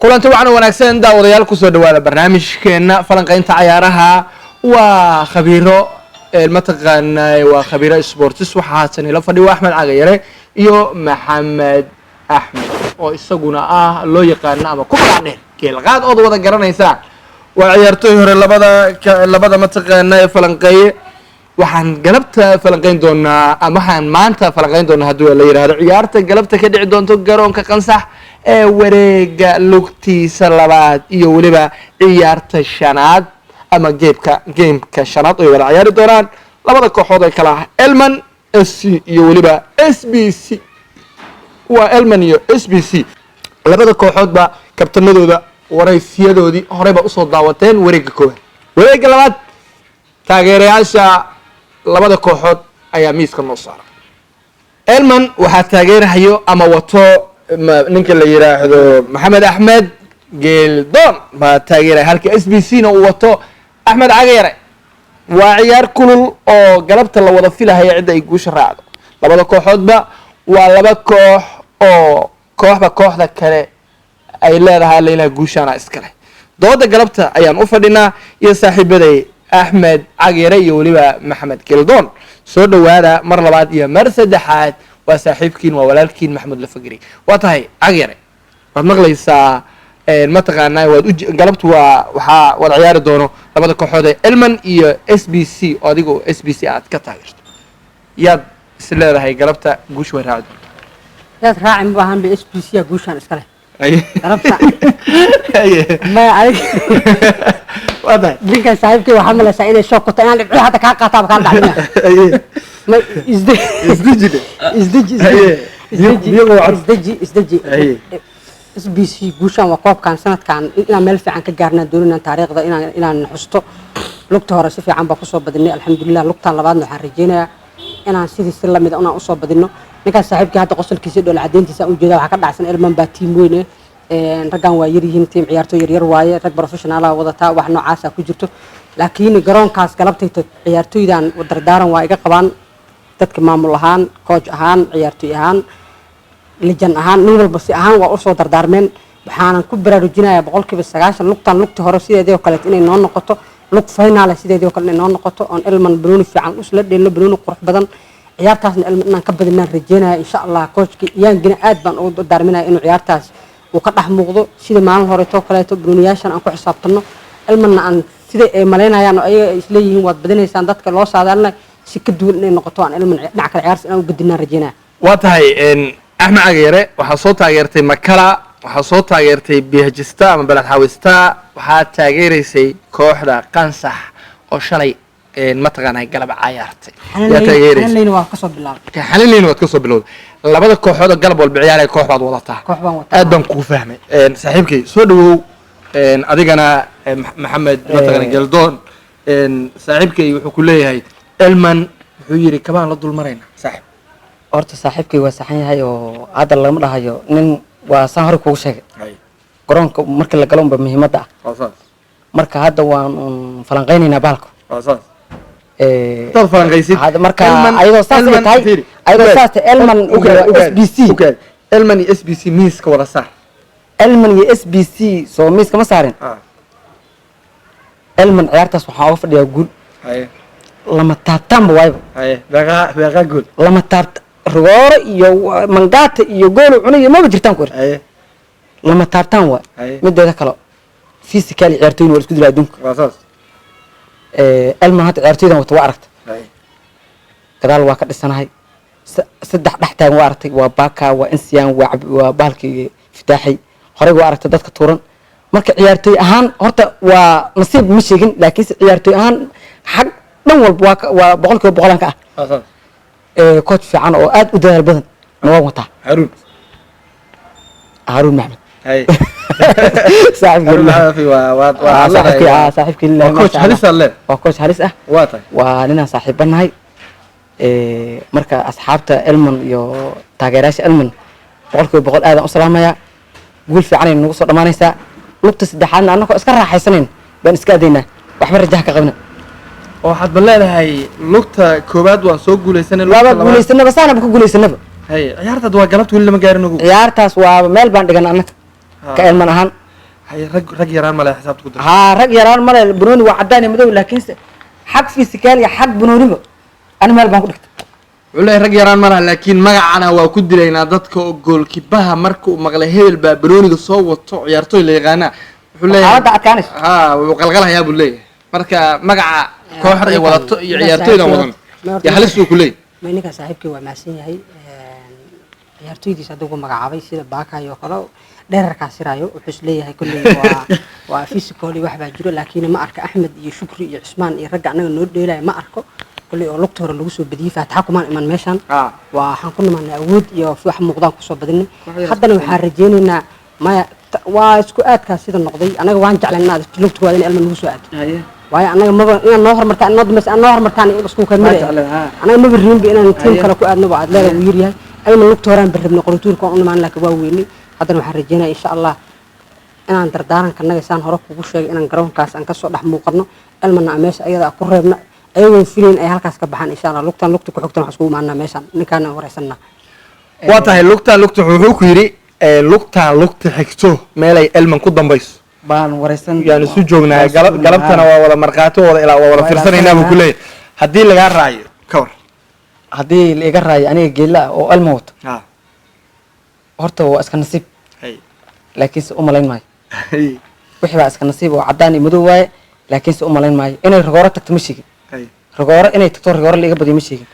Kulanti wacan wanaagsan, daawadayaal. Kusoo dhawaada barnaamijkeena falanqeynta cayaaraha. Waa khabiiro, mataqaana, waa khabiiro sports. Waxaa haatan ila fadhiyo Axmed Cagayare iyo Maxamed Axmed, oo isaguna ah loo yaqaano ama ku magac dheer Geelqaad, ood wada garanaysaan. Waa ciyaartoy hore. Labada mataqaana ee falanqeeye, waxaan galabta falanqeyn doonaa ama waxaan maanta falanqeyn doonaa, haddii la yidhaahdo, ciyaarta galabta ka dhici doonto garoonka Qansax ee wareega lugtiisa labaad iyo weliba ciyaarta shanaad ama gameka shanaad ay wada ciyaari doonaan labada kooxood ee kala ah Elman SC iyo weliba SBC. Waa Elman iyo SBC. Labada kooxoodba kabtanadooda waraysiyadoodii horeyba usoo daawateen wareega koowaad. Wareega labaad, taageerayaasha labada kooxood ayaa miiska noo saara. Elman waxaa taageerahayo ama wato ninka la yiraahdo Maxamed Axmed Geeldoon baa taageeraya, halka SBC na uu wato Axmed Cagayare. Waa ciyaar kulul oo galabta la wada filahaya cidda ay guusha raacdo. Labada kooxoodba waa laba koox oo kooxba kooxda kale ay leedahay alla guushaana iskale. Dooda galabta ayaan u fadhinaa iyo saaxiibaday Axmed Cagayare iyo weliba Maxamed Geeldoon. Soo dhawaada mar labaad iyo mar saddexaad. Waa saaxiibkiin, waa walaalkiin Maxamed Lafageri. Waa tahay, Cagayare, waad maqlaysaa, mataqaanaa, waad u galabtu waa waxaa wada ciyaari doono labada kooxood ee Elman iyo SBC, oo adigo SBC aad ka taageerto. Yaad is leedahay galabta guusha way raaci doonta? Yaad raaci ma baahan ba, SBC a guushaan iskale galabta. Maya, adig. Waa tahay. Ninkan saaxiibkay waxaad malaysaa inay shoog ku tahay inaan dhibcihi hadda kaa qaataaba kaa dhacdina. Ma isde Isdejide. Isdeji. Haye. Isdeji. Iyago cod. Isdeji, isdeji. Haye. SBC guushaan waa koobkan sanadkan inaan meel fiican ka gaarnaan doonayaan, taariikhda inaan xusto. Lugta hore si fiican baa kusoo badinay, alxamdulilah. Lugtan labaadna waxaan rajeynayaa inaan sidii si lamid a inaan usoo badino. Ninkaas saaxiibkii hadda qosolkiisa, dhool cadeyntiisa aan ujeeda, waxaa ka dhacsan Elman baa team weyn eh. Raggan waa yaryihiin, team ciyaartooy yaryar waaye, rag professional ah wadataa, wax noocaasa ku jirto. Laakiin garoonkaas galabtayta ciyaartooydan dardaaran waa iga qabaan dadka, maamul ahaan, coach ahaan, ciyaartooy ahaan, lijan ahaan, nin walba si ahaan waa usoo dardaarmeen. Waxaanan ku baraarujinayaa 90% lugtan lugti hore sideedii oo kaleeto inay noo noqoto, lug final sideedii oo kale inay noo noqoto, oon Elman banooni fiican usla dheelno, banooni qurux badan. Ciyaartaasna Elman inaan ka badinaan rajeynaya, insha Allah. Coachka Iyaangina aad baan ugu dardaarminaya inuu ciyaartaas uu ka dhex muuqdo sida maalin horeetoo kaleeto, banooniyaashan aan ku xisaabtano, Elmanna aan sida ay malaynayaan oo ayaga ay isleeyihiin waad badinaysaan, dadka loo saadaalina si ka duwan inay noqoto, aan Elman dhinac kale ciyaartas inaan u gedinaan rajeynaya. Waa tahay. Axmed Cagayare, waxaa soo taageertay Makala, waxaa soo taageertay Bihajista ama Beledxaawista, waxaa taageeraysay kooxda Qansax oo shalay, mataqaanaa, galab cayaartay. Yaa taageeraysay? Xalanleyna waa kasoo bilaabay. Xalinleyna waad kasoo bilowday. Labada kooxood oo galab walba ciyaaraya koox baad wadataa. Koox baan wataa. Aad baan kugu fahmay. Saaxiibkay, soo dhawow. Adigana, Maxamed, mataqaana, Geldoon, saaxiibkay wuxuu ku leeyahay Elman, wuxuu yidhi kabaan la dul marayna, saaxiib. Horta saaxiibkay waa saxan yahay, oo hadda lagama dhahayo nin waa saan hore kugu sheegay. Garoonka marka la galo unba muhiimadda ah. Waa saas. Marka hadda waan un falanqaynaynaa bahalka. Waa saas. Intaad falanqaysid Hadda marka ayadoo saas ay tahay, ayadoo saas tahay, Elman iyo SBC. Elman iyo SBC miiska wada saar. Elman iyo SBC soo miiska ma saarin. Elman ciyaartaas waxaa uga fadhiyaa guul lama taabtaanba waayba. Haye, beeqaa gool? Lama taabta, rigoore iyo mangaata iyo goolu cunay maba jirtaan ku iri. Lama taabtaan waay. Mideeda kale, physical ciyaartooyna waa isku dila adduunka. Waa saas. Elman hadda ciyaartooydan wata waa aragta. Gadaal waa ka dhisanahay. Saddex dhex taagan waa aragtay, waa Baka, waa Insian, waa bahalkii Fitaaxay. Horey waa aragtay dadka tuuran. Marka ciyaartooy ahaan horta waa nasiib ma sheegin, laakiinse ciyaartooy ahaan xag dhan walba waa 100% ka ah. Waa saas. Coach fiican oo aad u dadaal badan na waan wataa. Haruun. Haruun Maxmed. Haruun Maxmed waa saaxiibkii, saaxiibkii. Waa coach halis ah le. Waa coach halis ah. Waa tahay. Waa ninaan saaxiibanahay. Marka asxaabta Elman iyo taageerayaasha Elman 100% aadaan u salaamayaa. Guul fiicanay nagu soo dhammaanaysaa. Lugta saddexaadna annagoo iska raaxaysanayn baan iska adaynaa, waxba rajaha ka qabna. Oo waxaad ba leedahay lugta koowaad waan soo guuleysanay, lugta waaba labaad- guuleysanaba, saanaba ku guuleysanaba. Haye, ciyaartaad waa galabta, weli lama gaarin ogow. Ciyaartaas waa meel baan dhigan annaga. Ka Elman ahaan. Hay, rag yaraan male xisaabta ku dar. Haa, rag yaraan male. Banooni waa caddaan iyo madow, laakiinse xag physical iyo xag banooniba ani meel baan ku dhigtay. Wuxuu leeyahay rag yaraan ma laha, laakiin magacana waa ku dilaynaa dadka oo goolkibaha marka uu maqlay hebel baa banooniga soo wato, ciyaartooy la yaqaana, wuxuu leeyahay Xaaladda adkaanayso. Haa, wuu qalqalhayaa buu leeyahay. Marka magaca kooxda ay wadato iyo ciyaartooydan wadan ya halis uu ku leeyahay. Ma ninka saaxiibkii waa mahadsan yahay. Ciyaartooydiisa hadda ugu magacaabay sida Baakayo oo kale, dheerarkaa siraayo, wuxuu is leeyahay kolley waa physically wax baa jiro, laakiin ma arka Axmed iyo Shukri iyo Cusmaan iyo ragga annaga noo dheelaya, ma arko kolley oo lugta hore lagu soo badiyey. Faataxa kumaan iman meeshan. Waa waxaan ku nimaanay awood iyo wax muuqdaan kusoo badinay. Haddana waxaan rajaynaynaa, maya, waa isku aadkaa sida noqday. Anaga waan jeclan inaad lugta koowaad in Elman nagu soo aado, waayo annaga maba inaad noo hormartaan, noo dambaysa, aad noo hormartaan isku kamid. Waa jeclay, haa. Anaga maba riinba inaan tiim kale ku aadno ba aad leedahay. Wuu yaryahay Elman. Lugta horaan barrabnay, qorituurka waan u nimaan, laakiin waa weynay. Haddana waxaan rajeynaya, insha Allah, inaan dardaaranka naga saan hore kugu sheegay, inaan garoonkaas aan kasoo dhex muuqano, Elmanna aan meesha ayada ku reebna, ayagoon filayn ay halkaas ka baxaan, insha Allah. Lugtan lugta ku xigtan waxaan iskugu imaanaa meeshaan, ninkaana wareysanaa. Waa tahay. Lugtaan lugta wuxuu ku yidhi, lugtaan lugta xigto meelay Elman ku dambayso baan wareysan. Yaan isu joognaa. Galabtana waa wada markhaati, wada ilaa waa wada Waa fiirsanaynaa buu ku ilaalsanaynaa. leeyahay. Haddii lagaa raayo ka war? Haddii la iga raayo aniga geella ah oo Elman wato, horta waa iska nasiib, laakiinse u malayn maayo. Wixii baa iska nasiib oo caddaan iyo madow waaye, laakiinse u malayn maayo inay rigooro tagto. Ma sheegin rigooro inay tagto, rigooro la iga badiyo ma sheegin,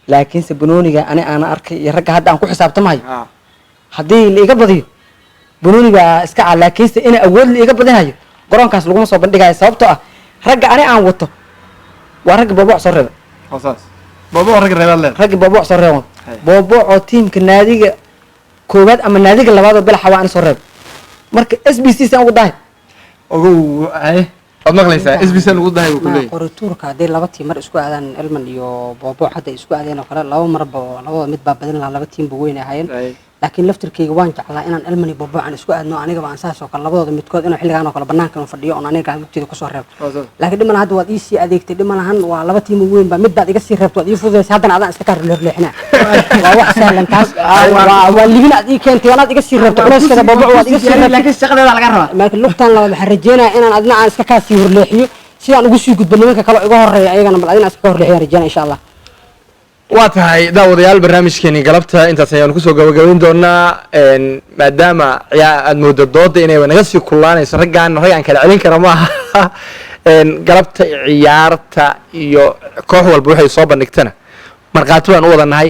laakiinse banooniga ani aana arkay iyo ragga hadda aan ku xisaabtamahayo, haddii la iga badiyo banooni baa iska caa, laakiinse in awood la iga badinayo garoonkaas laguma soo bandhigayo, sababtoo ah ragga ani aan wato waa ragga Booboc soo reebay. Saas Boobo rag reebaad leedahay. Ragga Booboc soo reeban. Booboc oo tiimka naadiga koowaad ama naadiga labaad oo Belaxa waa ani soo reebay. Marka SBC saan ugu dahay? Ogow, haye, waad maqlaysaa, SBC ugu dahay buu ku Ma leeyahay. Qorituurka hadday laba tiim mar isku aadaan, Elman iyo Boobo hadda ay isku aadeen oo kale, laba marba labada mid baa badin lahaa, laba tiimba weyn ahaayeen. Laakiin laftirkeyga waan jeclaa inaan Elman iyo Boobo aan isku aadno, anigaba aan saas oo kale labadooda midkood inuu xilligaan oo kale banaanka inuu fadhiyo oon aniga lugteeda kusoo reebo. Laakiin dhiman hadda waad ii sii adeegtay, dhiman lahan waa laba tiim oo weyn baa mid baad iga sii reebto, waad ii fududaysay. Haddana adaan iska kaa leexleexinaa, waa wax sahlan taas, waa libin aad ii keentay, anaad iga sii reebto culeyskeeda. Boobo waad iga sii reebtay, laakiin shaqadeeda laga rabaa. Laakiin lugtan labaad waxaan rajeynayaa inaan adna aan iska kaa sii horleexiyo, sidaan ugu sii gudbo nimanka kale oo iga horeeya ayagana, bal adina iska ka horleexiyaan rajeynaya, insha Allah. Waa tahay daawadayaal, barnaamijkeeni galabta intaas ayaanu kusoo gabagabayn doonaa, maadaama ciyaa aad moodo dooda inay naga sii kullaanayso. Raggaan rag aan kala celin kara maaha. Galabta ciyaarta iyo koox walba waxay soo bandhigtana markhaati baan u wada nahay.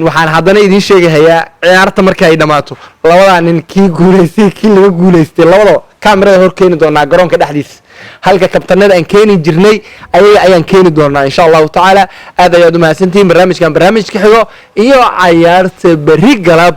Waxaan haddana idiin sheegahayaa, ciyaarta marka ay dhammaato, labadaa nin kii guulaystay, kii laga guulaystay, labadaba kaamirada hor keeni doonaa garoonka dhexdiisa. Halka kabtanada aan keeni jirnay, ayaga ayaan keeni doonaa, insha Allahu tacaala. Aad ayaad umahadsantihiin. Barnaamijkan barnaamijka xigo iyo cayaarta berri galab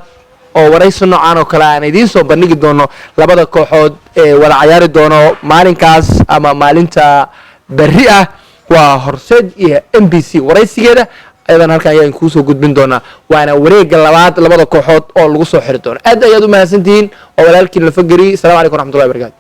oo waraysi noocaan oo kale aan idiin soo bandhigi doono labada kooxood ee wada cayaari doono maalinkaas ama maalinta berri ah, waa Horseed iyo MBC. Waraysigeeda ayadan halkan ayaan kuusoo gudbin doonaa, waana wareega labaad labada kooxood oo lagu soo xiri doono. Aad ayaad umahadsantihiin. Oo walaalkiin Lafageri. Assalamu calaykum waraxmatullahi wabarakatu.